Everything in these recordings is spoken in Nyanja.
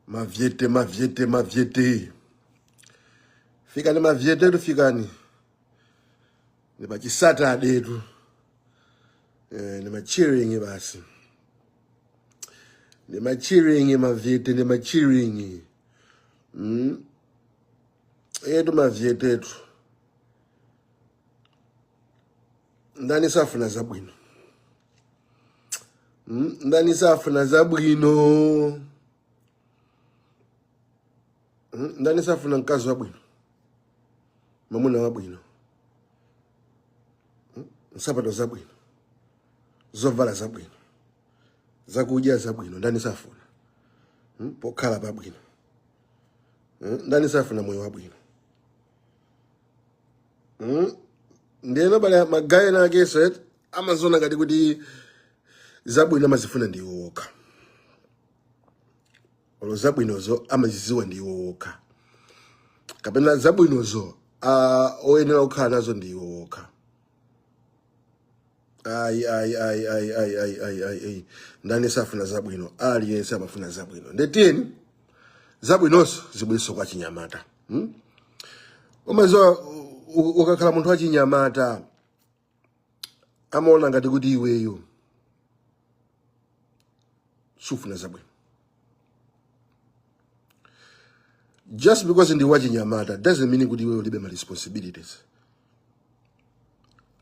Mavyete, mavyete, mavyete. Fikani mavyete tu fikani. Ni pa Saturday tu. Eh, ni machiringi basi. Ni machiringi mavyete, ni machiringi. Etu mavyete tu. Ndani safuna zabwino. Ndani safuna zabwino. Ndani safuna mkazi wabwino, mamuna wabwino, nsapato zabwino, zovala zabwino, zakudya zabwino. Ndani safuna? Pokhala pabwino. Ndani safuna moyo wabwino? Ndiyeno pali ma guy ena akenso eti amaziona ngati kuti zabwino amazifuna ndi iwo okha, olo zabwinozo amaziziwa ndi iwo okha, kapena zabwinozo oyenera kukhala nazo ndi iwo okha. Ayi, ayi, ayi, ayi, ayi, ayi, ayi, ayi, ayi. Ndani safuna zabwino? Aliyense amafuna zabwino. Ndetiyeni zabwinonso zibwerenso kwa chinyamata, Umaziwa ukakhala munthu wachinyamata amaona ngati kuti iweyo sufuna zabwino. Just because ndi wachinyamata doesn't mean kuti iweyo ulibe ma responsibilities.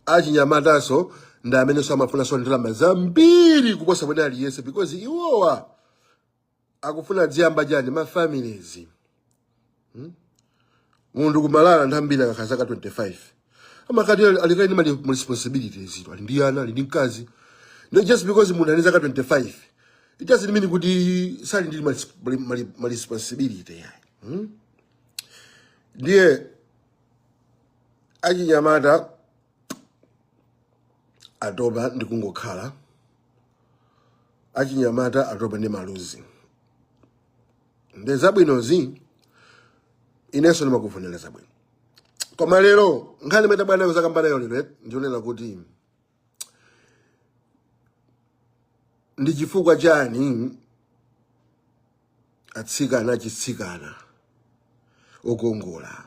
Achinyamataso ndi amenenso amafunanso ndalama zambiri kuposa wina aliyense, because iwowa akufuna adziyamba chani? Ma families. Munthu kumalala, anthu ambiri akakhala zaka 25 amakati ali kale ndi ma responsibilities, ali ndi ana, ali ndi mkazi. No, just because munthu ali zaka 25, it doesn't mean kuti sali ndi ma responsibility yayi, Ndiye achinyamata atopa ndi kungokhala, achinyamata atopa ndi maluzi. Ndi zabwinozi, inenso ndimakufunira zabwino. Koma lero nkhani imene tabwera nayo zakamba nayo lero ndionena kuti ndi chifukwa chani atsikana achitsikana okongola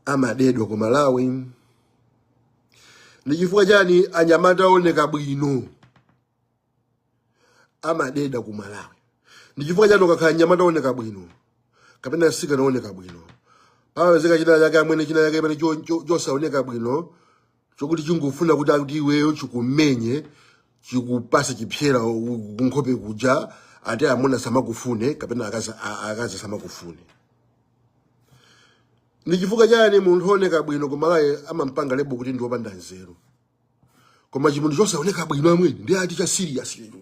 amadedwa ku Malawi? Ndi chifukwa chani anyamata ooneka bwino amadedwa ku Malawi? Ndi chifukwa chani ukakhala nyamata ooneka bwino kapena mtsikana ooneka bwino pamapezeka china chake, amwene, china chake pamene chosaoneka bwino chokuti chingofuna kuti akuti iweyo chikumenye, chikupase chipsera kunkhope kuja, ati amuna samakufune kapena akazi samakufune? Ndi chifukwa chani munthu ooneka bwino ku Malawi amampanga label kuti ndi wopanda nzeru, koma chimunthu chosaoneka bwino, amwene, ndi ati cha serious lero?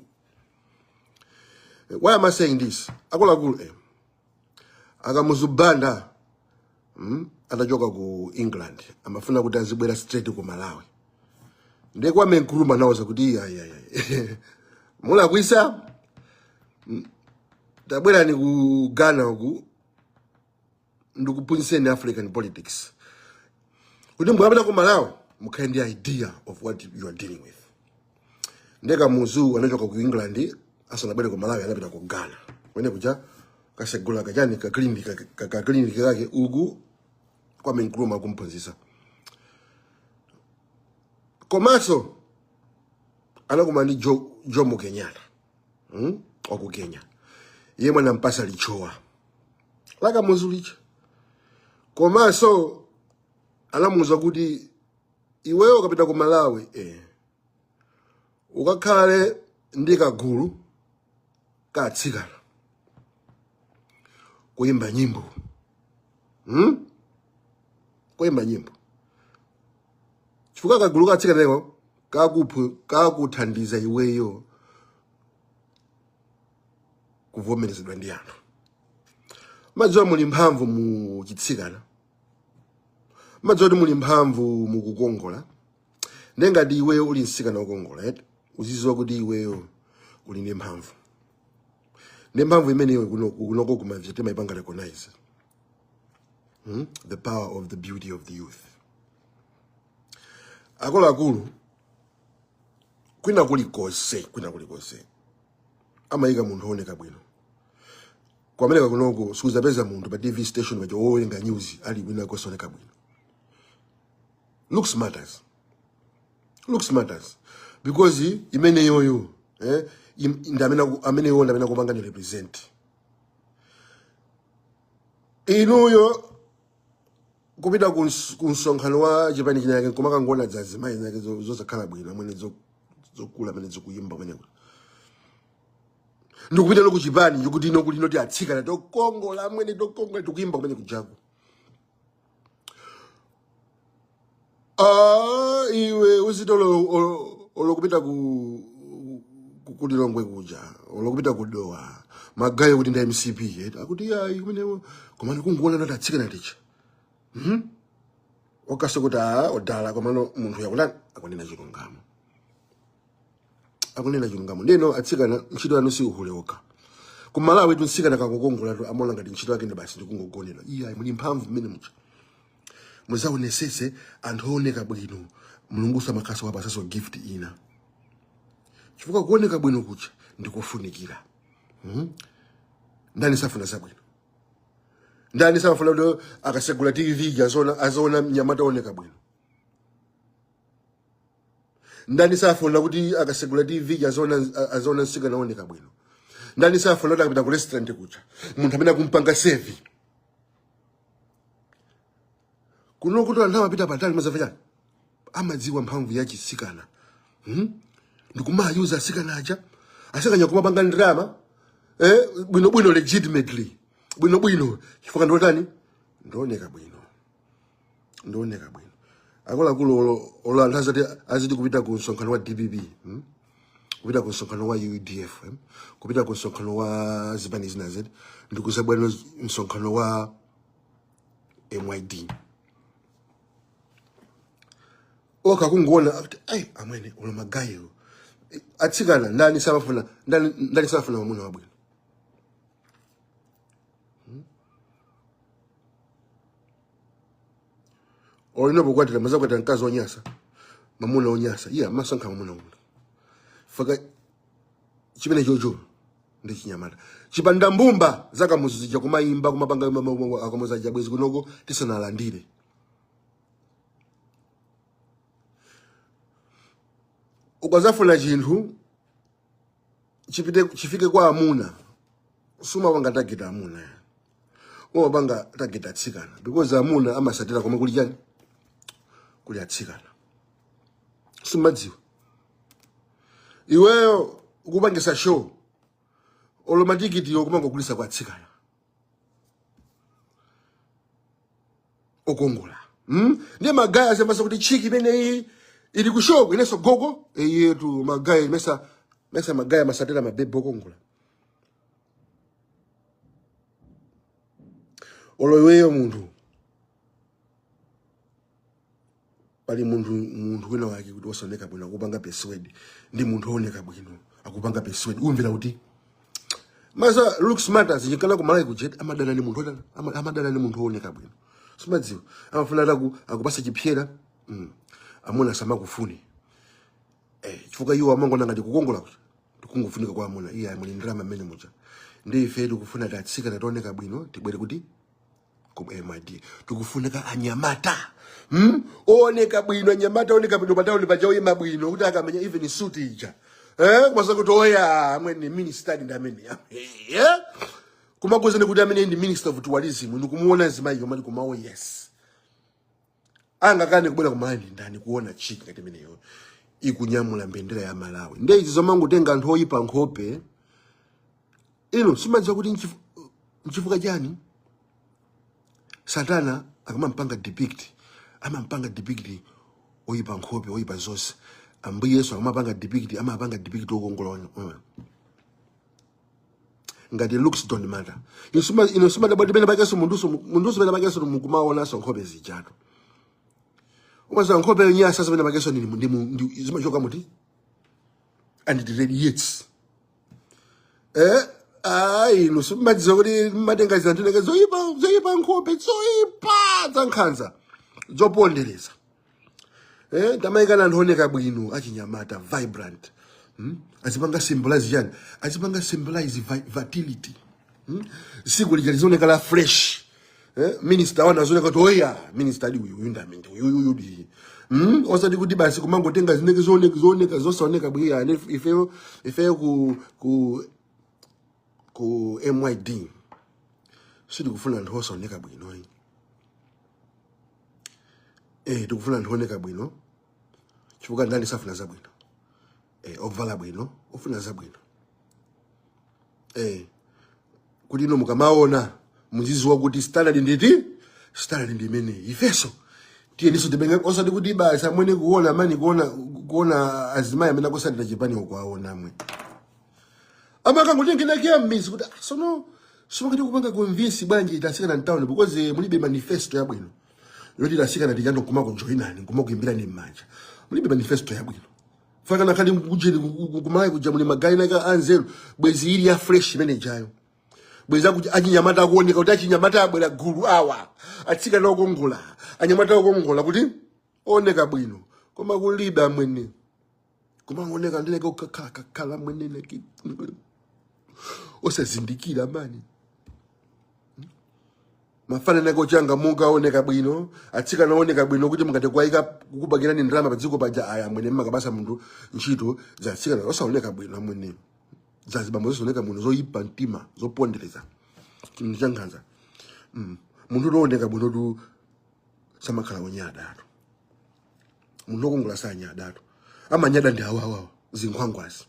Why am I saying this? Akuluakulu, Akamuzu Banda, atachoka ku England amafuna kuti azibwera straight ku Malawi. Ndiye Kwame Nkrumah anawuza kuti iya, iya, iya, mulakwisa, tabwerani ku Ghana uku ndikuphunzitseni African politics kuti mukapita ku Malawi mukhale ndi idea of what you are dealing with. Ndiye Kamuzu anachoka ku England, asanabwere ku Malawi anapita ku Ghana kumene kuja kasegula kachani, ka clinic kake uku Kwame Nkrumah kumphunzitsa. Komanso anakumana ndi Jomo Kenyatta, Wa ku Kenya, yemwe anampasa lichowa la Kamuzu licha. Komanso anamuwuza kuti iweyo ukapita ku Malawi, ukakhale ndi kagulu ka atsikana kuyimba nyimbo, Kuyimba nyimbo, chifukwa kagulu ka atsikanako kakuthandiza iweyo kuvomerezedwa ndi anthu. Madziwa muli mphamvu mu chitsikana, madziwa kuti muli mphamvu mukukongola. Ndengati iweyo uli mtsikana wokongola eti, uziziwa kuti iweyo uli ndi mphamvu, ndi mphamvu imeneyo kunoko kumavya timayipanga recognize, The power of the beauty of the youth. Akuluakulu, kwina kulikonse amayika munthu wooneka bwino. Ku America kunoko suzapeza munthu pa TV station paja wowerenga news ali bwino akosaoneka bwino. Looks matters, looks matters, because imene yoyo ndi amene yoyo ndi amene akupanga ni represent inuyo. Kupita ku msonkhano wa chipani chinake nkumakangona dzazimayi zinake zosakhala bwino amene zokula amene zikuyimba kumeneko, ndikupita no kuchipani chokuti ino kuti inoti atsikana tokongola amwene, tokongola tikuyimba kumene kujako. Ah, iwe uziti olo kupita ku Lilongwe kuja, olo kupita ku Dowa, magayo kuti ndi MCP akuti yayi kumenewo, koma ndikungoona nati atsikana ticha okaso kuti a odala, komano munthu yakutani, akunena chilungamo, akunena chilungamo. Ndeno atsikana, ntchito yanu si uhule okha. Ku Malawi tu mtsikana kakukongola tu amaona ngati ntchito yake ndi basi ndikungogonera. Iya, muli mphamvu mmene mucha. Muzaonesese anthu ooneka bwino, Mulungu samakhaso wapasaso gift ina, chifukwa kuoneka bwino kucha ndikofunikira. Ndani safuna zabwino? Ndani safuna kuti akasegula TV azoona mnyamata ooneka bwino? Ndani safuna kuti akasegula TV azoona mtsikana ooneka bwino? Ndani safuna kuti akapita ku restaurant kucha munthu amene akumpanga serve? Kuno kuti anthu amapita patali mazamva chani, amadziwa mphamvu ya chisikana, Ndikumayuza asikana aja, asikana kumapanga ndalama bwinobwino, legitimately bwinobwino, chifukwa ndiotani? Ndioneka bwino, ndioneka bwino. Akuluakulu, olo anthu azati aziti kupita ku msonkhano wa DPP, Kupita ku msonkhano wa UDF, Kupita ku msonkhano wa zipani zina zedi, ndikuzabwera msonkhano wa MYD okha kungoona akuti ai amwene, ulo magayo atsikana. Ndani samafuna, ndani samafuna mwamuna wabwino? Olina pokwatira mazakwatira mkazi wonyasa, mamuna wonyasa? Iye amasankha mamuna uno faka chimene chocho ndi chinyamata chipanda mbumba zakamuzu zija kumayimba kumapanga akamuzu aja bwezi kunoko tisanalandire. Ukazafuna chinthu chipite chifike kwa amuna, sumapanga target amuna, umapanga target atsikana, because amuna amasatira komwe kuli chani, kuli atsikana. Simadziwa iweyo ukupangisa show, olo matikiti yokumangogulisa kwa atsikana okongola, Ndiye magaya azimasa kuti chick imeneyi ili ku show, inenso gogo iyetu magaya mesa magaya masatira mabebe okongola. Olo iweyo munthu, pali munthu wina wake kuti wosaoneka bwino akupanga persuade ndi munthu wooneka bwino akupanga persuade, umvera kuti maza. Looks matters. Chikana kumalawi kujet amadana ndi munthu amadana ndi munthu wooneka bwino. Simadziwa amafuna ataku akupasa chipyera, Amuna samakufuni chifukwa iwo amangona ngati kukongola kuti tikungofunika kwa amuna. Iye muli ndalama mmene muja, ndi ife tikufuna tatsikana tooneka bwino tibwere kuti ku MID. Tikufunika anyamata, Ooneka bwino, anyamata ooneka bwino patauni paja, oyima bwino kuti akamenya even suit ija kumasa kuti oya amwene minister ndi amene kumakuzani kuti amene ndi minister of tourism, ndikumuona mzimayi yomati kumawo yes, angakane kubwera kumalawi ndi ndani kuona chick ngati imeneyo ikunyamula mbendera ya Malawi? Nde izi zomangotenga anthu oyipa nkhope, ino simadziwa kuti nchifukwa chani Satana akamampanga depict, amampanga depict oyipa nkhope, oyipa zonse. Ambuye Yesu akamapanga depict, amapanga depict okongola ngati looks don't matter. Ino simadabwa pena pakenso munduso pena pakenso mukumaonanso nkhope zijatu, umaziwa nkhope yonyasa pena pakenso zimachoka muti and it radiates. Ayi, inu simumadziwa kuti mmatenga zinthu neke zoyipa, zoyipa nkhope, zoyipa za nkhanza, zopondereza. Tamayikana anthu oneka bwino, achinyamata vibrant, Azipanga symbolize chani? Azipanga symbolize fertility. Siku lija lizioneka la fresh, eh? Minister wana azioneka kuti oya minister ali uyu, uyu ndamene uyu, uyu ndi Osati kuti basi kumangotenga zineke zooneka zooneka zosaoneka bwino. Ane ifeyo ku MYD sitikufuna anthu osaoneka bwino. Tikufuna anthu ooneka bwino, chifukwa ndani safuna zabwino? Ovala bwino, ofuna zabwino, kuti ino mukamaona muziziwa kuti standard nditi, standard ndi imeneyi. Ifeso tiyeniso tibenga, osati kuti basi amwene kuona mani kuona azimayi amene akusatira chipani ukuaona amwe amakangotengenakiya m'mizi kuti, "Ah, sono simakati kupanga convince bwanji tasikana mtown because mulibe manifesto yabwino yoti tasikana tichando nkumakujoinani, nkumakuimbirani m'manja. Mulibe manifesto yabwino. Fakana khali kujeni kumalawi kuja muli magayi naka anzeru, bwezi ili ya fresh imene ijayo, bwezi akuti achinyamata akuoneka kuti achinyamata abwera gulu awa, atsikana okongola, anyamata okongola, kuti oneka bwino. Koma kulibe amwene, kumangoneka ndineke kukakhala kakhala mwene nake osazindikira mani mafanana kochanga muka oneka bwino, atsikana oneka bwino, kuti mukati kwayika kukupakirani ndalama pa dziko paja, aya mwene mmakabasa munthu ntchito za atsikana osaoneka bwino amwene, zazibambo zosaoneka bwino, zoyipa mtima, zopondereza, chinthu cha nkhanza. Munthu tooneka bwino tu samakhala onyada atu. Munthu okongola sanyada atu, amanyada ndi awawawa zinkhwangwazi.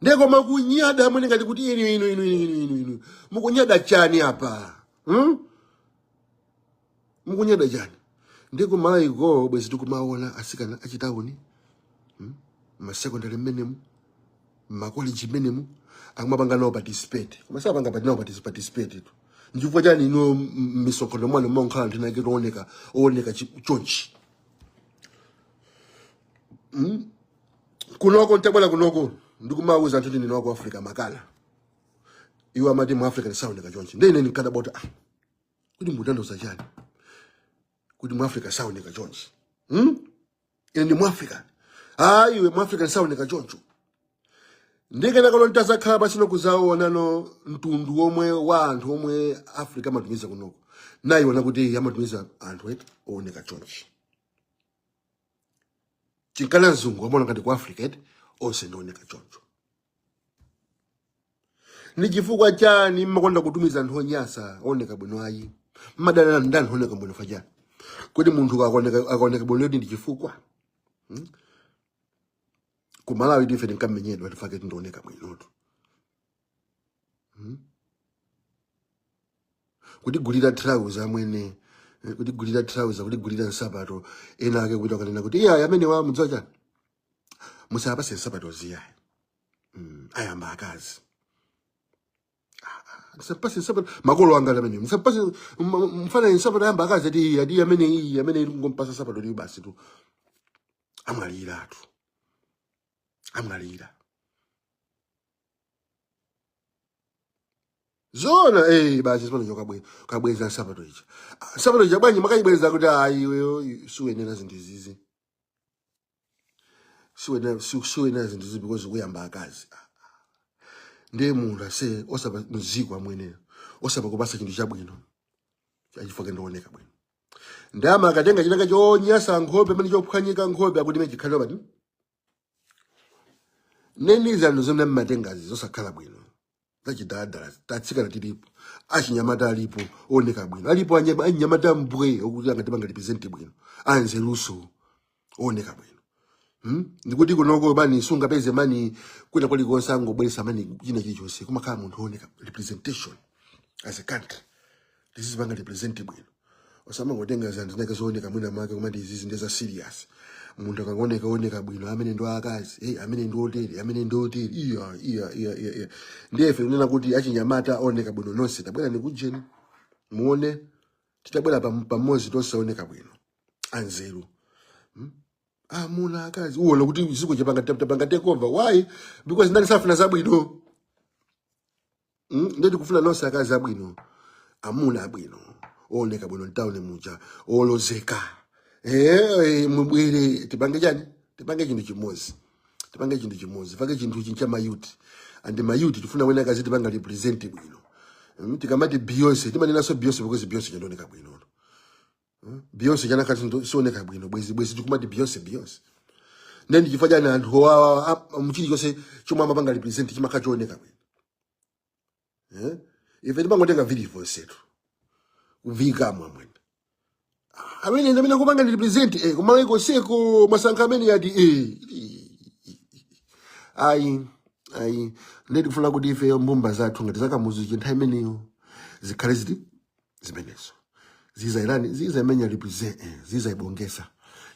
Ndeko makunyada amwene ngati kuti inu inu inu inu inu inu inu mukunyada chani apa, Mukunyada chani? Ndiko malayiko bwezi tikumaona asikana achitawuni, Masekondari mmenemu, makoleji mmenemu, akumapanga nawo participate, koma sapanga pati nawo participate tu. Nchifukwa chani ino misonkhano mwanu mwankhala anthu ena tooneka ooneka chonchi? Kunoko ntabwera kunoko ndikumawuza anthu kuti ndine wako Africa, makala iwo amati mu Africa ndisaoneka chonchi. Ndi ine ndinkadabota, ah, kuti mutanthauza chani kuti mu Africa saoneka chonchi, Ine ndi mu Africa. Ah, iwe mu Africa ndisaoneka choncho. Ndikenakalo ntazakhala pasino kuzaona no mtundu omwe wa anthu omwe Africa amatumiza kunoko, nayiona kuti amatumiza anthu eti ooneka chonchi. Chinkana mzungu amaona ngati ku Africa eti onse ndioneka choncho. Ni chifukwa chani mmakonda kutumiza anthu onyasa ooneka bwino? Ayi, mmadana ndi anthu ooneka bwino fachani? Kuti munthu akaoneka bwino ndi chifukwa, Ku Malawi tife tinkamenyedwa tifake tindioneka bwinotu, Kutigulira trouser amwene, kutigulira trouser, kutigulira nsapato, ena ake kupita kanena kuti iya amene wa mudziwa chani, musapase nsapato ziyayi, ayamba akazi. Musapase nsapato makolo anga amene musapase mfana nsapato ayamba akazi, ati ati amene iyi amene ili kungompasa nsapato liyo basi tu amwalira tu amwalira zona, basi zimene chokabweza kabweza nsapato icha. Ah, nsapato icha bwanji makayibweza? Kuti ayi, iweyo suyenera zinthu izizi, suyenera zinthu izizi because kuyamba akazi. Ah, ndiye munthu ase osapa mziko amweneyo osapa kupasa chinthu chabwino achifake ndioneka bwino, ndama akatenga chinaka chonyasa nkhope amene chophwanyika nkhope akuti ime chikhalira pati neni zanu zomwe mmatengazi zosakhala bwino zachidhaladhala. Tatsikana tilipo, achinyamata alipo ooneka bwino, alipo achinyamata mbwe okuti angatipanga represent bwino, anzeruso ooneka bwino, Ndikuti kunoko mani sungapeze mani kwina kulikonse angobweresa mani china chilichonse, kumakhala munthu ooneka representation as a country, tizizipanga represent bwino, osamangotenga zanthu zinake zooneka mwina mwake kumati izizi ndi za serious. Munthu akangooneka oneka bwino, amene ndi akazi, hey, amene ndi otere, amene ndi otere, iya iya iya iya iya. Ndiye ife kunena kuti achinyamata ooneka bwino nonse tabwera nikujeni muone, titabwera pamodzi tonse ooneka bwino anzeru, Amuna, akazi, uone kuti ziko chapanga tapanga take over. Why? Because ndani safuna zabwino, Ndiye tikufuna nonse akazi abwino, amuna abwino, ooneka bwino mtawuni muja, olozeka, mubwere tipange chani, tipange chinthu chimodzi, tipange chinthu chimodzi, pange chinthu ichi cha mayouth. And ma youth tifuna wena akazitipanga represent bwino. Tikamati Beyonce, timanenanso Beyonce because Beyonce chandooneka bwino. Beyonce chanakati sioneka bwino, bwezi bwezi tikumati Beyonce Beyonce. Then chifukwa chani anthu awa mchilichonse chomwe amapanga represent chimakhala chooneka bwino? Eh? Ife timangotenga video setu kuvikamwa mwene amene amene akupanga represent kumalawi konseko masankho amene yati ayi ayi. Ndiye tikufuna kuti ife mbumba zathu ngati zakamuzu chinthawi imeneyo zikhale ziti zimenezo ziza irani, ziza imenya represent, ziza ibongesa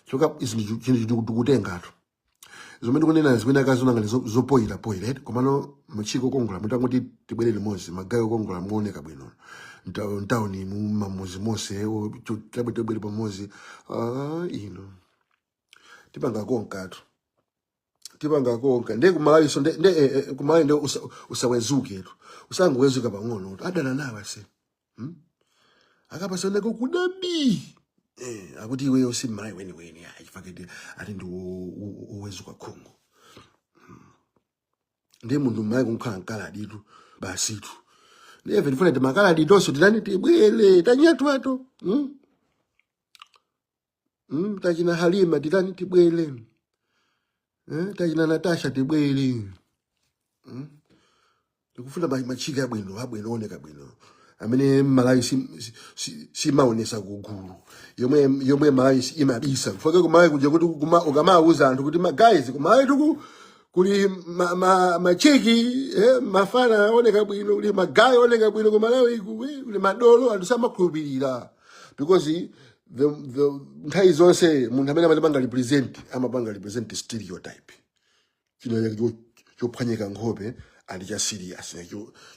choka izi chinthu tikutengatu zomwe ndikunena zimene akazona ngati zopoyira poyira eti. Komano machiko okongola mutangoti tibwere limodzi, ma guy okongola muoneka bwino mtawuni mu mamuzi monse, tabwe tibwere pamodzi. Ah, ino tipanga konkatu, tipanga konka. Ndiye kumalawi so nde kumalawi nde usawezuke tu, usangowezuka pang'ono adana nawe ase. Akapasoneko kudabi akuti iweyo si Mmalawi weniweni ayi, chifukwa ati ndi wowezuka khungu. Ndiye munthu Mmalawi kunkhala mkaladitu basitu. Ndiye ife tifuna timakaladi tonso titani? Tibwere tanyatwato. Tachina Halima titani? Tibwere. Tachina Natasha tibwere. Tikufuna machika abwino abwino oneka bwino amene Malawi simaonesa kugulu yomwe yomwe Malawi imabisa kufaka kumalawi kuja kuti ukamauza anthu kuti guys, kumalawi tuku kuli machiki mafana oneka bwino, kuli ma guy oneka bwino kumalawi ku kuli madolo, anthu samakhulupirira because the nthawi zonse munthu amene amapanga represent, amapanga represent stereotype chino chake chophwanyika nkhope ali cha serious,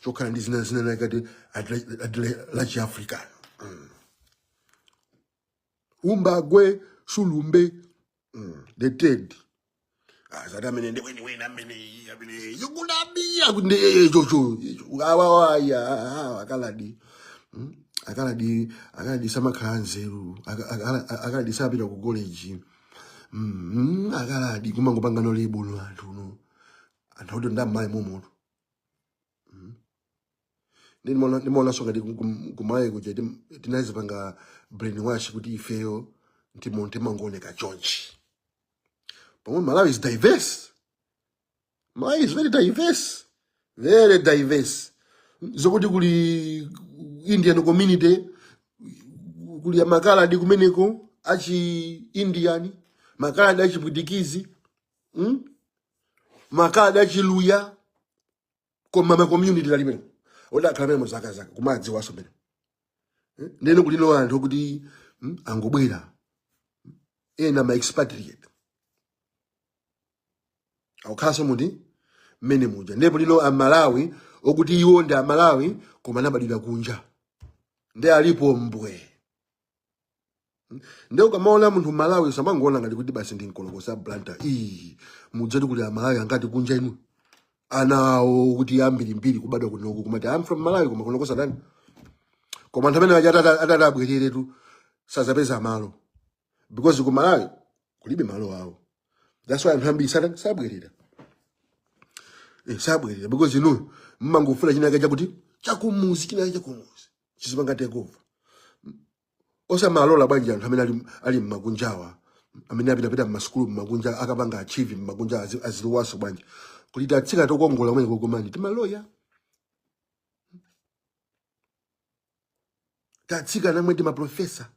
chokhala ndi zina zina nakati ati la chiafrican umbagwe sulumbe the third azati amene ndi weni weni amene amene yokunabia kuti ndi chocho awawaya akaladi. Akaladi, akaladi samakhala nzeru. Akaladi sapita ku college. Akaladi kumangopanga no label anthu no anthu akuti ndammayi momoto. Ndimaonanso ngati kumalawi kuja tinazipanga brainwash kuti ifeyo ndimo timangooneka chonchi, pomwe Malawi is diverse. Malawi is very diverse, very diverse, zokuti kuli Indian community, kuli amakaladi kumeneko achi Indian, makaladi achipwitikizi, Makaladi achiluya, koma ma community alimene odakhala mene muzakazaka kumadziwaso mene ndeno kulino anthu kuti angobwera ena ma expatriate akukhalanso muti mmene muja. Ndipo lino Amalawi okuti iwo ndi Amalawi koma anabadwira kunja ndi alipo mbwe. Nde ukamaona munthu Malawi usamangoona ngati kuti basi ndi mkolokosa Blantyre ii mudzati kuli Amalawi angati kunja inu ana awo kuti ambirimbiri kubadwa kunoku kumati, "I'm from Malawi," koma kunoko sadani. Koma anthu amene aja atati abwereretu sazapeza malo because ku Malawi kulibe malo awo. That's why anthu ambiri sabwerera, sabwerera because inu mmangofuna china chake chakuti chakumuzi, china chake chakumuzi chizipanga take over. Osamalola bwanji anthu amene ali mmakunjawa, amene apitapita mmasukulu mmakunja, akapanga achieve mmakunja, azilowaso bwanji kuti tatsika tokongola kumene kokomani timaloya tatsika namwe timaprofesa,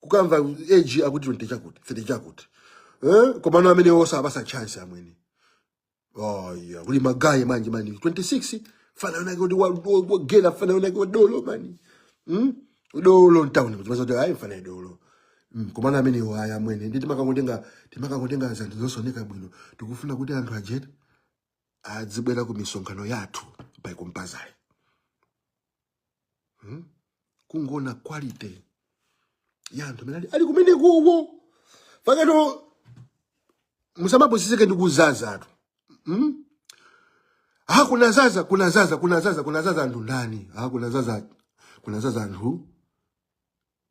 Kukamva age akuti 20 chakuti, 30 chakuti, eh? Komano amene osapasa chance amwene. Oh yeah, kuli ma guy manje mani 26 fana yonake kuti wagela fana yonake wadolo mani. Dolo mtown kuti mazoti ayi fana dolo. Komano amene waya amwene ndi timakangotenga zanthu zosoneka bwino. Tikufuna kuti anthu ajete adzibwera ku misonkhano yathu by compulsory. Kungoona quality ya anthu amene ali kumeneko. Pakato musamapusisike ndi kuzaza tu. Ah, kunazaza, kunazaza, kunazaza, kunazaza anthu ndani? Ah, kunazaza, kunazaza anthu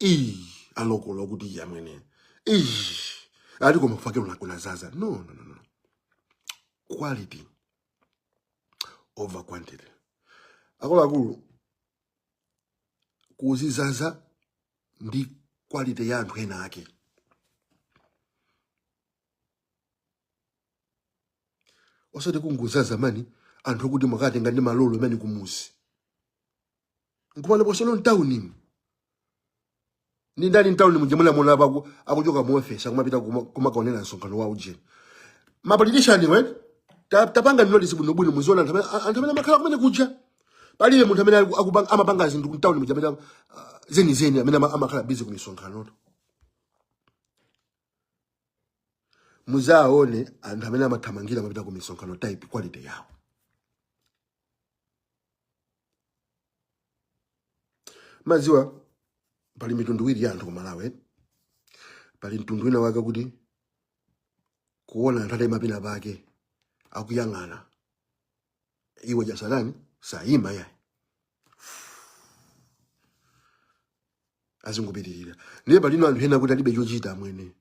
ii alokolo kuti yamwene ii ali koma kufake kunazaza. No, no, no, no. Quality over quantity. Akuluakulu, kuzizaza ndi quality ya anthu ena ake. Osati kungozaza mani anthu okuti mwakatenga ndi malolo amene kumuzi nkumana posolo mtaunimu. Ndi ndani mtauni muja munamuona apaku akuchoka mu office akumapita kumakaonera msonkhano wa ujeni mapolitician we? Tapanga notice bwinobwino, muziona anthu amene amakhala kumene kuja. Palibe munthu amene amapanga zinthu mtauni muja amene zenizeni amene amakhala busy ku misonkhanoto. Muzaone anthu amene amathamangira amapita ku misonkhano, type quality yawo. Maziwa pali mitundu iwiri ya anthu ku Malawi, eh? Pali mtundu wina wake kuti kuona anthu atayima pena pake akuyang'ana iwe jasalani sayima yayi, azingopitirira. Ndiye palino anthu ena kuti alibe chochita amwene,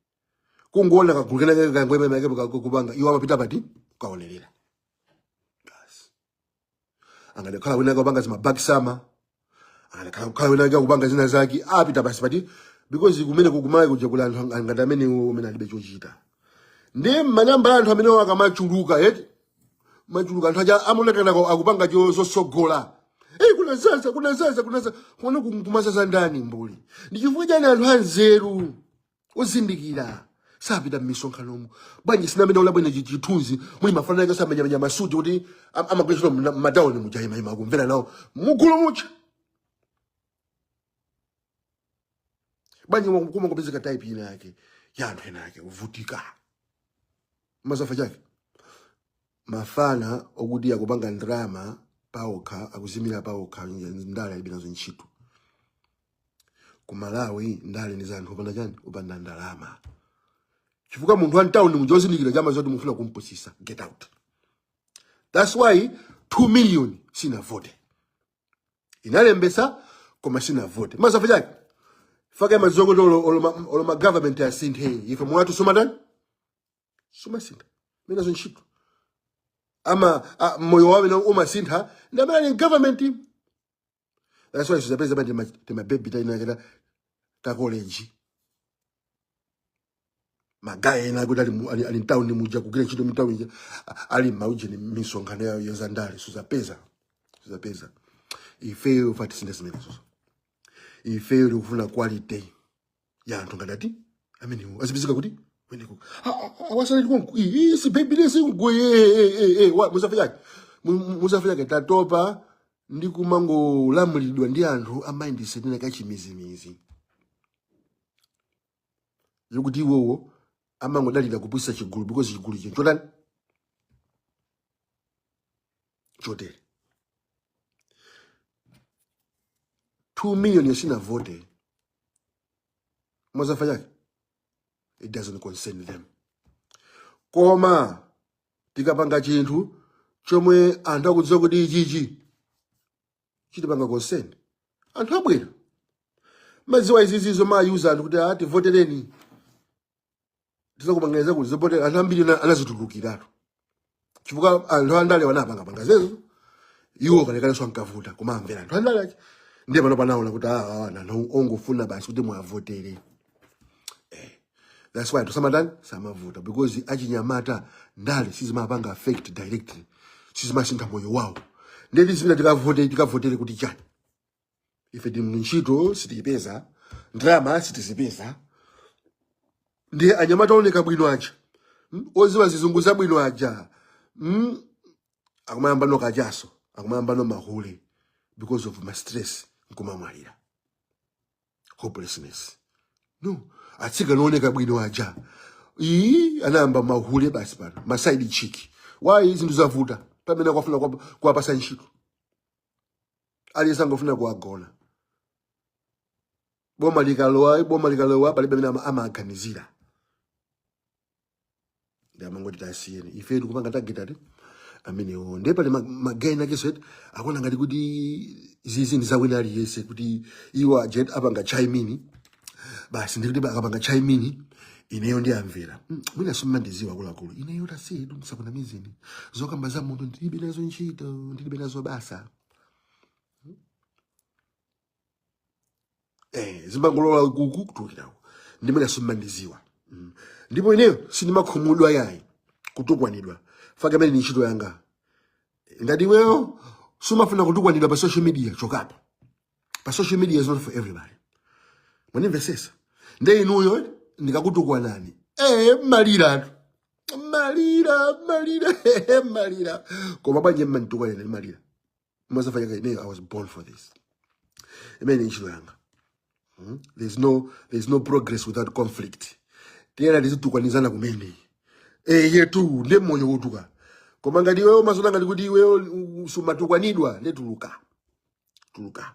kungoona kagulu kena kake kangoyima make kupanga, iwo amapita pati kukaonerera basi. Angadakhala wina akupanga zima back summer, angadakhala kukhala wina akupanga zina zake, apita basi pati, because kumene kukumalawi kuja kuli anthu ngati amenewo amene alibe chochita. Ndi manamba anthu amenewo akamachuluka eti machuluka, anthu aja amaonekana akupanga zosogola. Hey, kuna zaza, kuna zaza, kuna zaza kuno kumazaza ndani mbuli? Ndi chifukwa chani anthu anzeru ozindikira sapita m'misonkhanomo? Bwanji sinamene ula bwino chithunzi muli mafana ake osamenyamenya masuti kuti amagwira ntchito m'matawuni muja, imayima kumvera nawo mugulu muja? Bwanji kumangopezeka type ina yake ya anthu ena ake kuvutika mazafa chake, mafana okuti akupanga ndrama paokha, akuzimira paokha, ndale alibe nazo ntchito. Ku Malawi ndale ndi za anthu opanda chani? Opanda ndalama. Chifukwa munthu wa mtawuni muja ozindikira chama zoti mufuna kumpusisa, get out. That's why 2 million sinavote. Inalembesa koma sinavote. Mazafa chake faka maziwa kuti olo ma government asinthe, ife mwathu sumatani, sumasintha menazo ntchito ama moyo wawo ena umasintha ndi amene ali government. That's why sizapeza pa timabebi tainaketa ta college, magaye ena akuti ali mtawuni muja kugwira ntchito mtawuni muja, ali maujeni misonkhano yawo yazandale suzapeza, suzapeza. Ifeyo fatisintha zimenezo. Ifeyo tikufuna quality ya anthu ngati ati amenewo azipezeka kuti weneko awasaleti konku si baby lesi ngoye muzafe yake, muzafe yake. Tatopa ndi kumangolamulidwa ndi anthu a mindset ina kachimizimizi yokuti iwowo amangodalira kupwisa chigulu because chigulu icho chotani chotere. 2 million yasinavote mwazafa chake, it doesn't concern them. Koma tikapanga chinthu chomwe anthu akudziwa kuti ichichi chitipanga concern, anthu abwera. Madziwa izizi zomayuza anthu kuti ati votereni tizakupanganiza kuti zopotera, anthu ambiri anazitulukiratu chifukwa anthu andale wanapangapanga zezo. Iwo kalekalenso ankavuta koma amvera anthu andale aja. Ndiye pano panaona kuti anthu ongofuna basi kuti mwavotere. That's why anthu samatani, samavuta, because achinyamata ndale sizimapanga affect directly, sizimasintha moyo wawo. Ndiye tizipita tikavote, tikavotere kuti chani? Ife tili ntchito sitiyipeza, ndalama sitizipeza. Ndiye anyamata oneka bwino aja, oziwa zizungu zabwino aja, akumayamba no kachaso, akumayamba no mahule because of my stress, nkumamwalira, hopelessness. No atsikana oneka bwino aja iyi anayamba mahule basi pano, ma side chick. Why? Zinthu zavuta pamene akufuna kuwapasa ntchito, aliyense angofuna kuwagona. Boma likalowa, boma likalowa, palibe amene amaganizira. Ndi amangoti tasiyeni, ife tikupanga target ati amenewo. Ndiye pali magayi nakenso eti akuona ngati kuti zizi ndi zawina aliyense, kuti iwo ajet apanga chime in. Basi, ndikuti akapanga chime in, ineyo ndiyamvera. Mwina simmandiziwa akuluakulu. Ineyo tasidu, ndisakunamizeni, zokamba za munthu ndilibe nazo ntchito, ndilibe nazo basa. Zimangolola kuku kutulukirako, ndimene simmandiziwa. Ndipo ineyo sindimakhumudwa yayi kutukwanidwa, faka imene ni ntchito yanga. Ngati iweyo sumafuna kutukwanidwa pa social media, chokapo pa social media, is not for everybody. Mwanimvesesa? Nde inuyo ndikakutukwanani, malira tu, malira, malira, malira. Koma bwanji mmanditukwanira ndi malira? Mazafanyaka ineyo, I was born for this, imene ni ntchito yanga. There's no progress without conflict. Tiyena tizitukwanizana kumene yetu ndi moyo wotuka. Koma ngati iweyo mazona ngati kuti iweyo sumatukwanidwa, ndi tuluka, tuluka.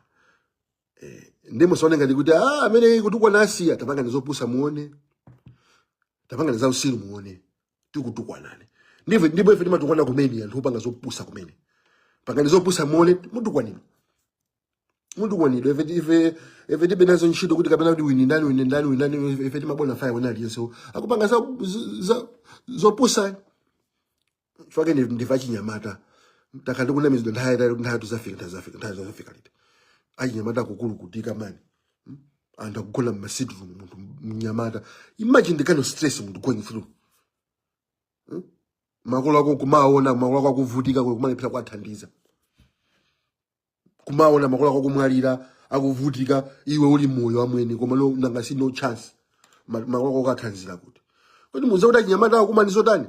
Ndi musaone ngati kuti amene kutukwana asiya. Tapanga ndizopusa muone, tapanga za usiru muone, tikutukwanani. Ndivyo, ndipo ife timatukwana kumene anthu opanga zopusa kumene. Panga ndizopusa muone, mutukwanidwa, mutukwanidwa. Ife tibe nazo ntchito kuti kapena kuti wini ndani, wini ndani, wini ndani. Ife timabona fire wina aliyense akupanga za zopusa. Fake ndife achinyamata, takhala tikunamizidwa nthawi yayitali kuti nthawi tuzafika, nthawi zafika, nthawi zafika liti? Achinyamata akukulukutika mani. Anthu akugona mma sitting room. Munthu mnyamata, imagine the kind of stress munthu going through. Makolo ako kumaona makolo ako akuvutika, kumalephera kuwathandiza, kumaona makolo ako akumwalira, akuvutika, iwe uli moyo amwene, koma no, nanga si no chance. Makolo ako akathandizira kuti kodi muze kuti achinyamata akumani zotani?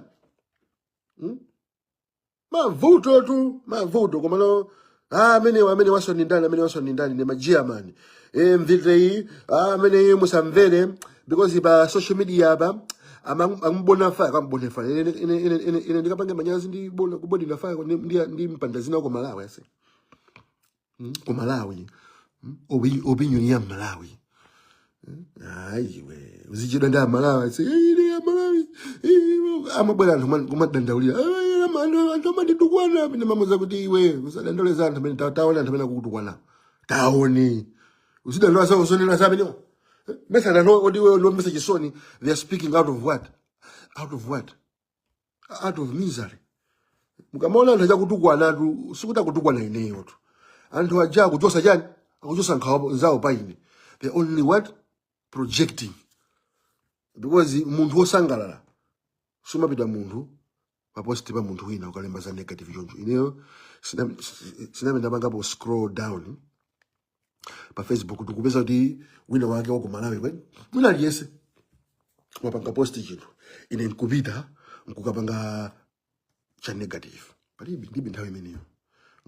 Mavuto tu, mavuto. Koma no, amene waso ni ndani? Amene waso ni ndani? Ni majiamani mviteyi. Amene musamvere because pa social media apa amubona fire, akambona fire. Ine ndikapange manyazi ndi bona kubodina fire ndi mpanda zina ku Malawi ase. Ku Malawi. Opinion ya Malawi ayiwe uzichedwa ndi Amalawi ase. Ine ya Malawi amabwera anthu kumadandaulira, "Anthu amanditukwana." Amene mamuza kuti iwe usadandaule za anthu amene taone anthu amene akukutukwana, taone uzidandaula zawo zonena za amenewa. Mesa anthu oti iwe ndiwomvetsa chisoni, they are speaking out of what? Out of what? Out of misery. Mukamaona anthu achakutukwanatu, sikuti akutukwana ineyo tu. Anthu aja akuchosa chani? Akuchosa nkhawa zawo pa ine. They only what? Projecting, because munthu wosangalala sumapita munthu pa post pa munthu wina ukalemba za negative choncho. Ineyo sinamene ndapangapo scroll down pa Facebook ndikupeza kuti wina wake wa ku Malawi kweni, wina aliyense wapanga post chinthu, ine nkupita nkukapanga cha negative, palibe, ndibe nthawi imeneyo.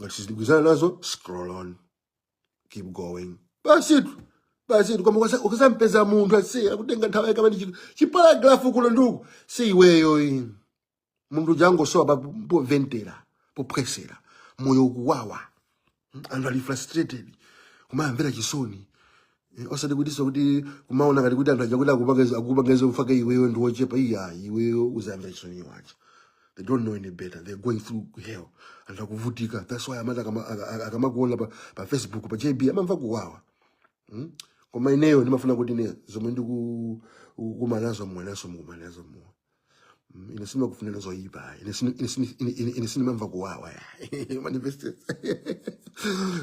Ngati sizigwizana nazo, scroll on, keep going, basitu, basitu. Koma ukasampeza munthu asi akutenga nthawi yake amene chi paragraph kuno nduku, si iweyo iyi. Munthu jangosowa poventera, pophwesera, moyo ukuwawa. Anthu ali frustrated, kumamvera chisoni. Osati kutiso kuti kumaona ngati kuti anthu aja kuti akupangeza mfake iweyo ndi wochepa. Iya, iweyo uzamvera chisoni iwacha. They don't know any better, they're going through hell. Anthu akuvutika, that's why amati akamakuona pa Facebook pa JB amamva kuwawa. Koma ineyo ndimafuna kuti ine zomwe ndikukumana nazo mwenaso mukumana nazo muwe. Ine simakufunira zoyipa. Ine sinimamva kuwawa. Manifestes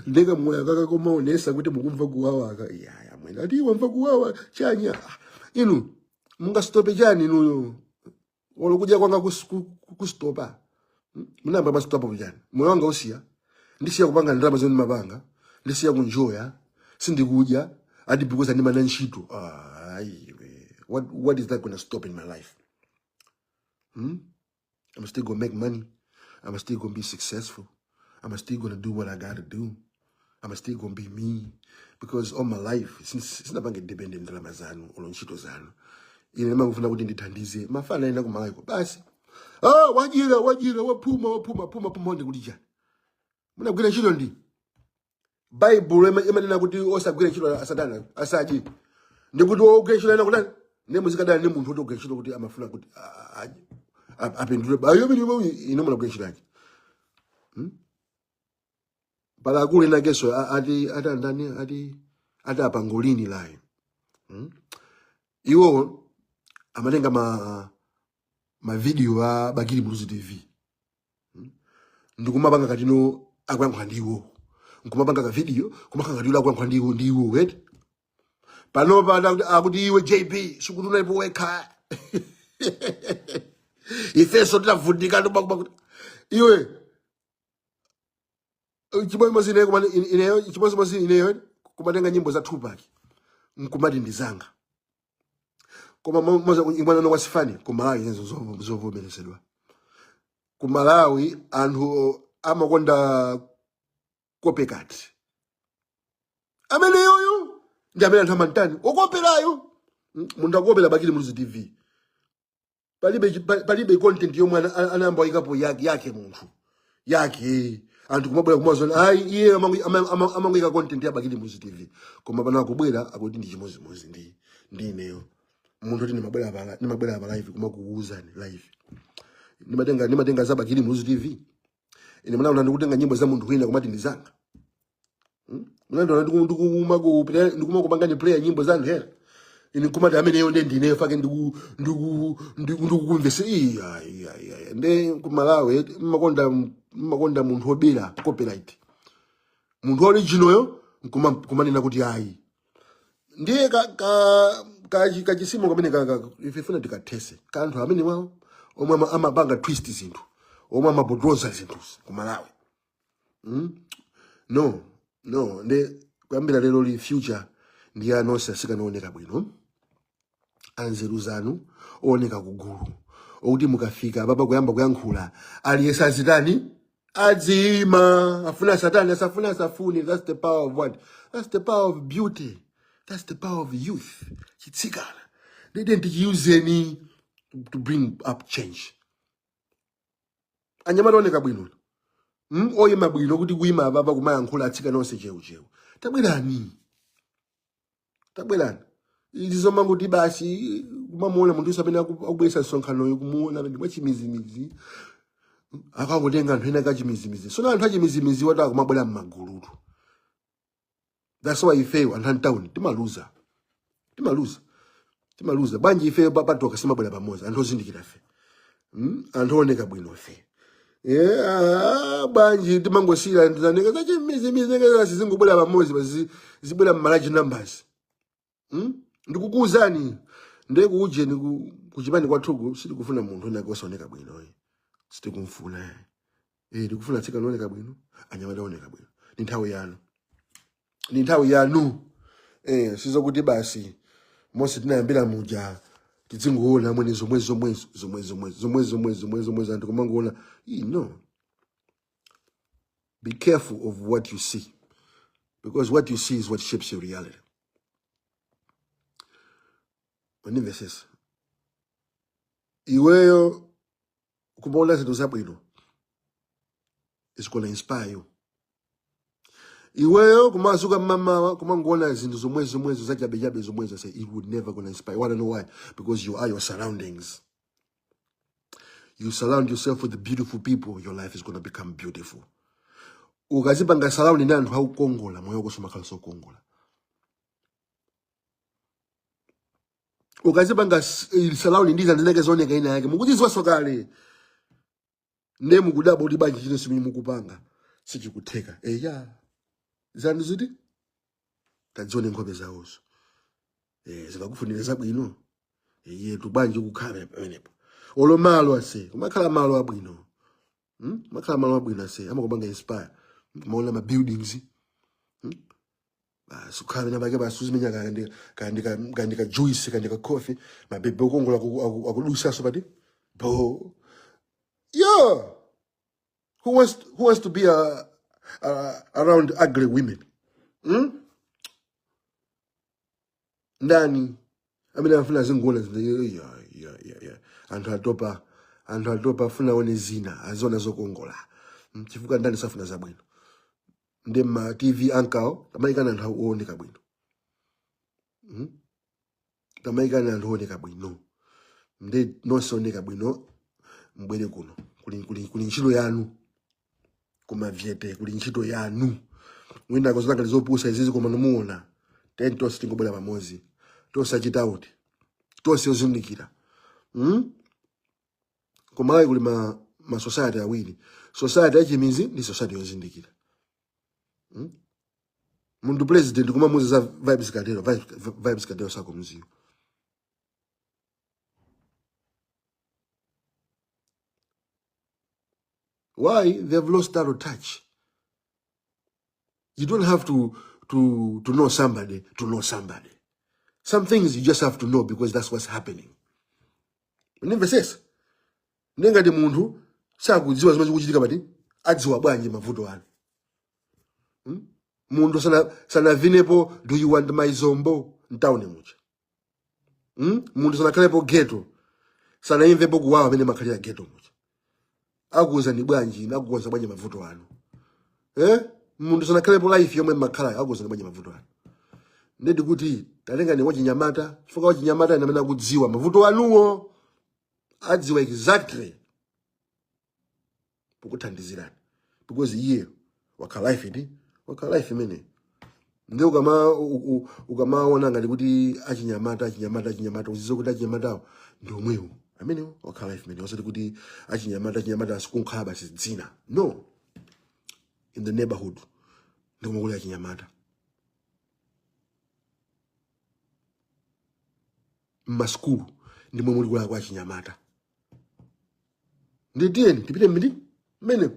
ndeka moyo kakakomaonesa kuti mukumva kuwawa aka yaya mwene ati wamva kuwawa chanya. Ah, inu mungastope chani inuyo? Olo kudya kwanga kustopa? Munamba mastopa kuchani? Moyo wanga usiya, ndisiya kupanga ndalama zomwe ndimapanga, ndisiya kunjoya, sindikudya ati because andimana ntchito. Ayiwe, what is that gonna stop in my life? Hmm? I'm still gonna make money. I'm still gonna be successful. I'm still gonna do what I gotta do. I'm still gonna be me. Because all my life, sinapange depend ndalama zanu olo ntchito zanu. Ine ndimangofuna kuti ndithandize mafana ena kumalaiko basi. Ah, wajira, wajira, waphuma, waphuma, phuma, phuma ndi kuti chani? Munagwira ntchito ndi Bible imanena kuti osagwira ntchito asatana asadye. Ndikuti ogwira ntchito ena kutani? Ne muzikadana ndi munthu kuti ogwira ntchito kuti amafuna kuti apindule. Ayo mene ine munagwira ntchito yake. Pala akulu ena keso ati andani ati apangolini layo. Iwo amatenga ma video a Bakili Muluzi TV ndikumapanga katino akuyankhula ndiwo, nkumapanga ka video kumakhala ngati akuyankhula ndiwo ndiwo wet. Panopa akuti iwe JB, sikuti unalipo wekha, ifenso tinavutika ndikumakuti iwe chimodzimodzi ineyo ineyo chimodzimodzi ineyo kumatenga nyimbo za Tupac nkumati ndizanga. Koma imwana wasifani ku Malawi izo zovomerezedwa. Ku Malawi anthu amakonda copycat. Amene yoyo ndi amene anthu amantani okoperayo. Munthu akopera Bakili Muluzi TV, palibe palibe content yomwe anayamba wayikapo yake yake munthu yake. Anthu kumabwera kumazona ayi, iye amangoyika content ya Bakili Muluzi TV. Koma pano akubwera akuti ndi chimodzimodzi ndi ineyo munthu kuti ndimabwera pa live kumakuuzani live, ndimatenga za Bakili Muluzi TV. Ine mnaona ndikutenga nyimbo za munthu wina kumati ndizanga? Mnandiona ndikumakupangani play nyimbo za anthu ena, ine nkumati ameneyo nde ndineyo fake ndikukumvesa? Iya, iya, iya. Nde kumalawi mmakonda munthu wobera copyright, munthu original kumanena kuti ayi. Ndiye kachisimo kamene ife funa tikathese kanthu amene wawo omwe amapanga twist zinthu, omwe amapotoza zinthu kumalawi. No, no, nde kuyambira lero li future ndi anonse asikana ooneka bwino, anzeru zanu, ooneka kugulu, okuti mukafika papa kuyamba kuyankhula aliyense azitani? Adzima. Afuna satani, asafuna asafune. That's the power of what? That's the power of beauty. That's the power of youth. Chitsikana ndite tichiyuzeni to bring up change. Anyamata oneka bwino, Oyima bwino kuti kuyima apapa kumayankhula atsikana onse cheucheu, tabwerani, tabwerani. Izi zomanguti basi kumamuona munthu amene akubweretsa msonkhanoyo, kumuona ndi mwachimizimizi, akangotenga anthu ena kachimizimizi. Sono anthu achimizimizi wati akumabwera mmagulutu. That's why ifeyo anthu antawuni timaluza, timaluza, timaluza. Bwanji ifeyo patoka simabwera pamodzi? Anthu ozindikira ife, Anthu ooneka bwino ife. Yeah, bwanji timangosiyira ndizaneka zachimizimizi zingobwera pamodzi basi, zibwera mma large numbers, Ndikukuwuzani, ndiye kuujeni kuchipani kwathuku sitikufuna munthu ena osaoneka bwino, eh. Sitikumfuna, eh. Eh, tikufuna atsikana ooneka bwino, anyamata ooneka bwino. Ni nthawi yanu, ni nthawi yanu, eh. Sizokuti basi monse tinayambira muja tidzingoona mwene zomwe zomwe zomwe zomwe zomwe zomwe zomwe zomwe anthu kumangoona. No, be careful of what you see, because what you see is what shapes your reality. Unimvesesa? Iweyo kumaona zinthu zabwino is gonna inspire you. Iweyo kumazuka mmamawa kumangoona zinthu zomwe zomwezo zachabechabe zomwezo, say it would never gonna inspire you. Wanna know why? Because you are your surroundings. You surround yourself with beautiful people, your life is gonna become beautiful. Ukazipanga surround ndi anthu akukongola, moyo wako sumakhala sokongola. Ukazipanga surround ndi zanthu zake zooneka ina yake mukudziziwaso kale, nde mukudabwa kuti bwanji chino simene mukupanga sichikutheka. Eya, zanthu ziti tadzione nkhope zawozo, zikakufunira zabwino yetu. Bwanji kukhala pamenepo? Olo malo ase kumakhala malo abwino, Makhala malo abwino ase amakupanga inspire. Maona ma buildings, Basi kukhala pena pake, basi uzimenya kandi ka juice, kandi ka coffee, mabebe okongola akudusaso pati bo. Yo, who wants to be around ugly women, Ndani amene afuna azingoona zinthu? Ya. Anthu atopa, anthu atopa, afuna aone zina, aziona zokongola. Chifukwa ndani safuna zabwino? Ndi ma TV ankawo tamayikani anthu ooneka bwino, Tamayikani anthu ooneka bwino. Ndi nonse ooneka bwino mbwere kuno, kuli ntchito yanu kumavyete, kuli ntchito yanu. Mwina akozana ngati zopusa izizi, koma nomuona ten tonse tingobwera pamodzi, tonse achita out. Tonse ozindikira. Kumalawi kuli ma society awiri, society yachimizi ndi society yozindikira. Munthu president kumamuuza za Vybz Kartel, Vybz Kartel sakumziwa. Why? They have lost that touch. You don't have to know somebody to know somebody. Some things you just have to know because that's what's happening. Ndimvesesa? Ndengati munthu sakudziwa zimene zikuchitika pati, adziwa bwanji mavuto anu? Munthu sanavinepo "Do you want my zombo" mtawuni muja. Munthu sanakhalepo ghetto, sanaimvepo kuwawa amene makhalira ghetto muja, akuwuzani bwanji, akukonza bwanji mavuto anu? Eh? Munthu sanakhalepo life yomwe mmakhalayo, akuwuzani bwanji mavuto anu? Ndeti kuti talengani wachinyamata, chifukwa wachinyamata ine amene akudziwa mavuto anuwo, adziwa exactly pokuthandizirani, because iye wakhala life ndi wakhala life imene. Ndi ukamaona ngati kuti achinyamata, achinyamata, achinyamata, uzize kuti achinyamatawo ndi omwewo amenewo wakhala life imene, osati kuti achinyamata, achinyamata asikunkhala basi dzina. No, in the neighborhood ndikomwe kuli achinyamata, mmasukulu ndimwe muli kulakwa achinyamata. Nditiyeni tipite mmiti mmene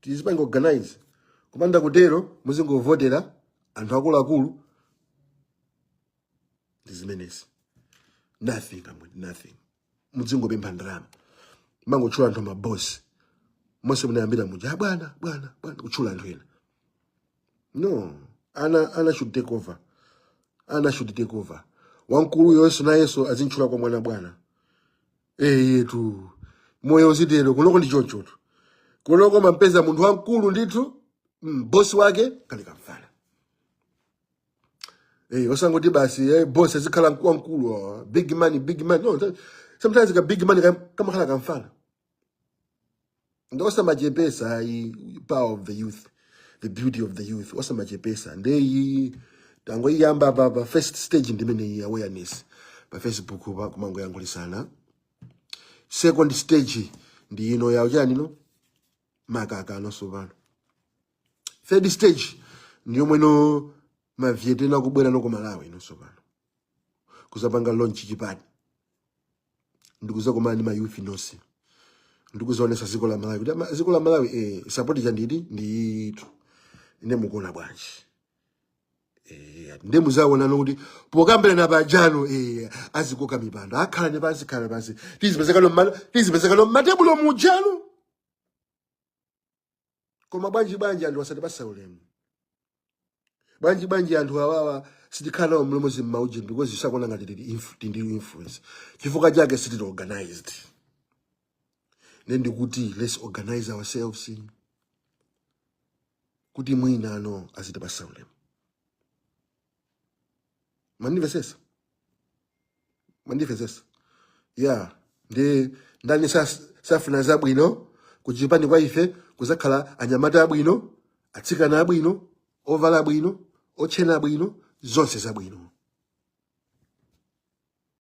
tizipange organize. Kupanda kutero muzingovotera anthu akuluakulu ndi zimenezi, nothing amwe, nothing. Muzingopempha ndalama, mangotchula anthu mabosi monse munayambira muja, "Ah, bwana, bwana, bwana," kutchula anthu ena. No, ana should take over. Ana should take over. Wamkulu yonso nayenso azintchula kwa mwana bwana. Eyetu, moyo uzitero. Kunoko ndi chonchotu. Kunoko mampeza munthu wamkulu ndithu, bosi wake kali kamfana. Osangoti basi bosi azikhala wamkulu, oh, big man, big man. No, sometimes ka big man kamakhala kamfana. Ndi osamachepesa ayi. Power of the youth, the beauty of the youth, osamachepesa. Ndeyi tangoiyamba pa first stage ndimene awareness pa Facebook pa kumangoyankhulisana. Second stage ndi ino yawo chani no makaka anonso pano. Third stage ndi yomwe no mavyete ena akubwera no ku Malawi inonso pano kuzapanga launch chipani, ndikuzakumana ndi ma youth nonse, ndikuzaonesa dziko la Malawi kuti dziko la Malawi, support chandidi nditu ine mukuona bwanji? Ndi muzaonano kuti pokambirana pajano, azikoka mipando, akhala ne pansi, khala pansi, tizipezekano mmatebulo mujano. Koma bwanji, bwanji anthu asatipasa ulemu? Bwanji, bwanji anthu awawa sitikhala nawo mlomozi mmaujeni? Because sakuona ngati tili ndi influence. Chifukwa chake sitili organized. Ne ndikuti let's organize ourselves kuti mwina ano azitipasa ulemu. Mandimvesesa? Mandimvesesa? Yeah, ndi ndani safuna zabwino kuchipani kwa ife? Kuzakhala anyamata abwino, atsikana abwino, ovala bwino, otchena bwino, zonse zabwino.